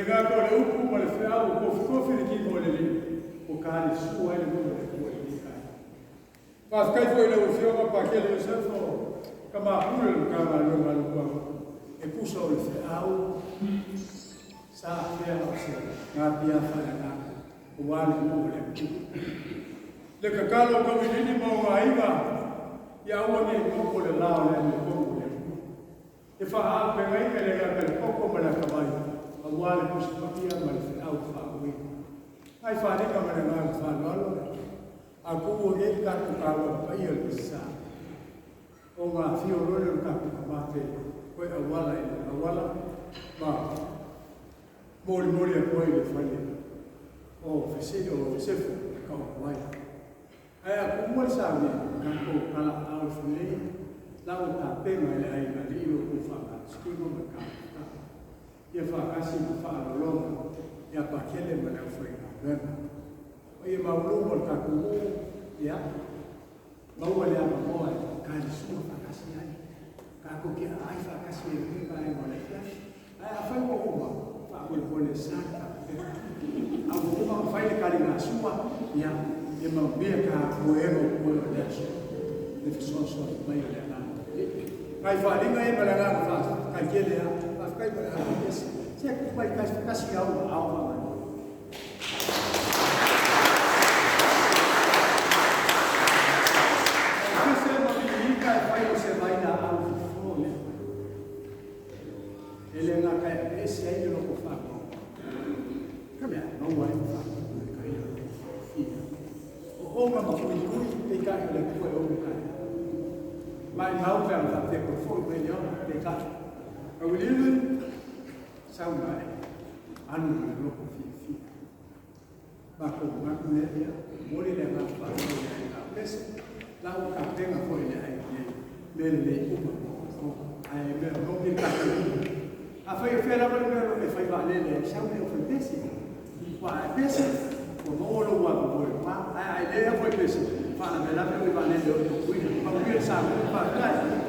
gata o le upu ma le feau ua tofitofi le tino o le Alii, ua talisua ai le nuu o le Atua i lenei taeao. Faafetai foi i lau Afioga Pakele Iosefa o Tama Pule o le Matagaluega a le Uluaga e tusa o le feau sa afea o se natia faaleagaga aua le nuu o le Atua. Le tatalo a Tauiliili ma ona aiga ia aua ne i goto le la o le amiotonu a le Atua. E faaauupegaina e le gata i le poto ma le atamai aua le Tusi Paia ma le feau faauuina. Nai faaaliga ma le agaga faaaloalo, a tuua nei le tatou taulaga paia i le Aso Sa, ona afio loa lea o le tatou Tama e toe auala i le auala ma molimoli atu ai i le fale o Sefo e taoto ai. Ae a tuua le sauni, tatou talaaao i Fugalei, la ua tapena e le aigaalii lo outou faamalositino ma le taumafataga. Ia faatasi ma faaaloaloga ia Pakele ma le aufaigaluega. Le paia maualuga o le tatou nuu, ia maua le avanoa e talisua faatasi ai, tatou te aai faatasi ai i lenei vaega o le afiafi. Ae afai ua uma, faamolemole e sa le tapena. A ua uma ona fai le taligasua, ia, e manuia tapuega o totoe o le aso i le fesoasoani mai o le Agaga Paia. Nai faaaliga ia ma le agaga faafetai tele lava. Faafetai ma le agaga pese. Se tuu mai tasi lava ou aao faamolemole. O le pese ma viiga e fai o se vailaau fofo lea. E le gata e aveese ai le loto faanoanoa, ae maua ai le faatautaia o le loto fiafia. O ona ma tuitui, peitai o le Atua e ou le taeao. Maimau pe ana faapea e toe foi mai le ola, peitai, Tauiliili, sau ma e alu ma le loto fiafia. Matou manatu lea, ia, momoli le agaga faafetai i le Aiga Pese, la ua tapena foi e le aiga nei mea lelei uma mo outou. Ae o le mea moni le tatou nuu, afai o fea lava le mea o lo o e fai vaalele ai, sau e ofo i pese. Aua a e pese, ua maua lou avanoa i luga, ae a e le ofo i pese, e faalavelave oe i vaalele e o i Tutuila. Manuia le Samoa, faafetai.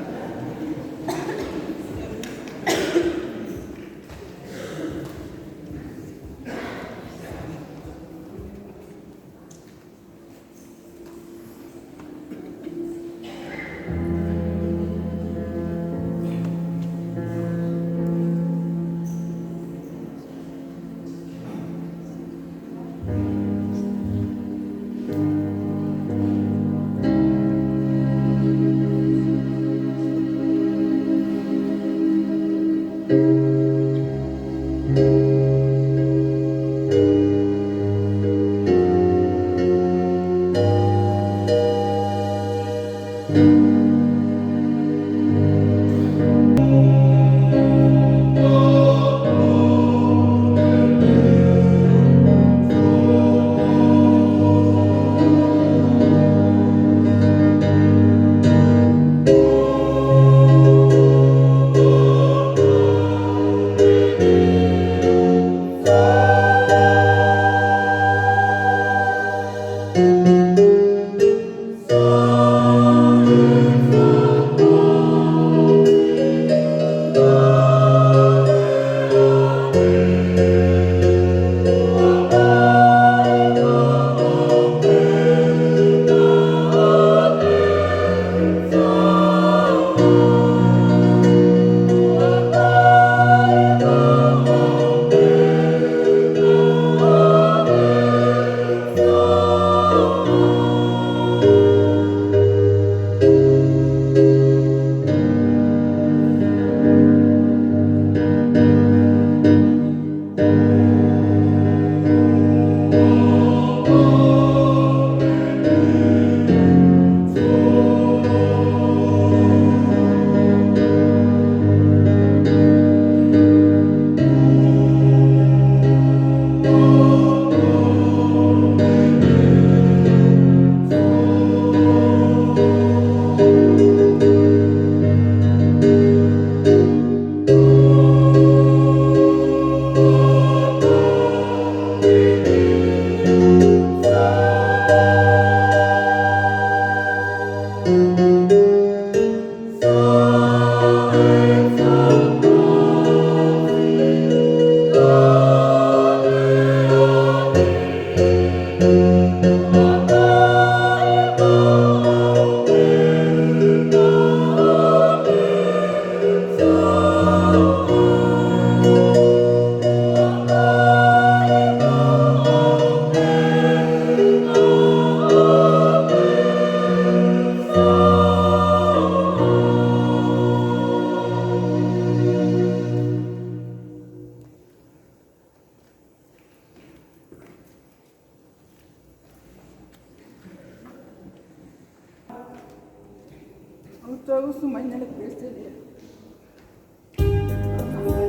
Ou toe usu mai nei i le Peresetene.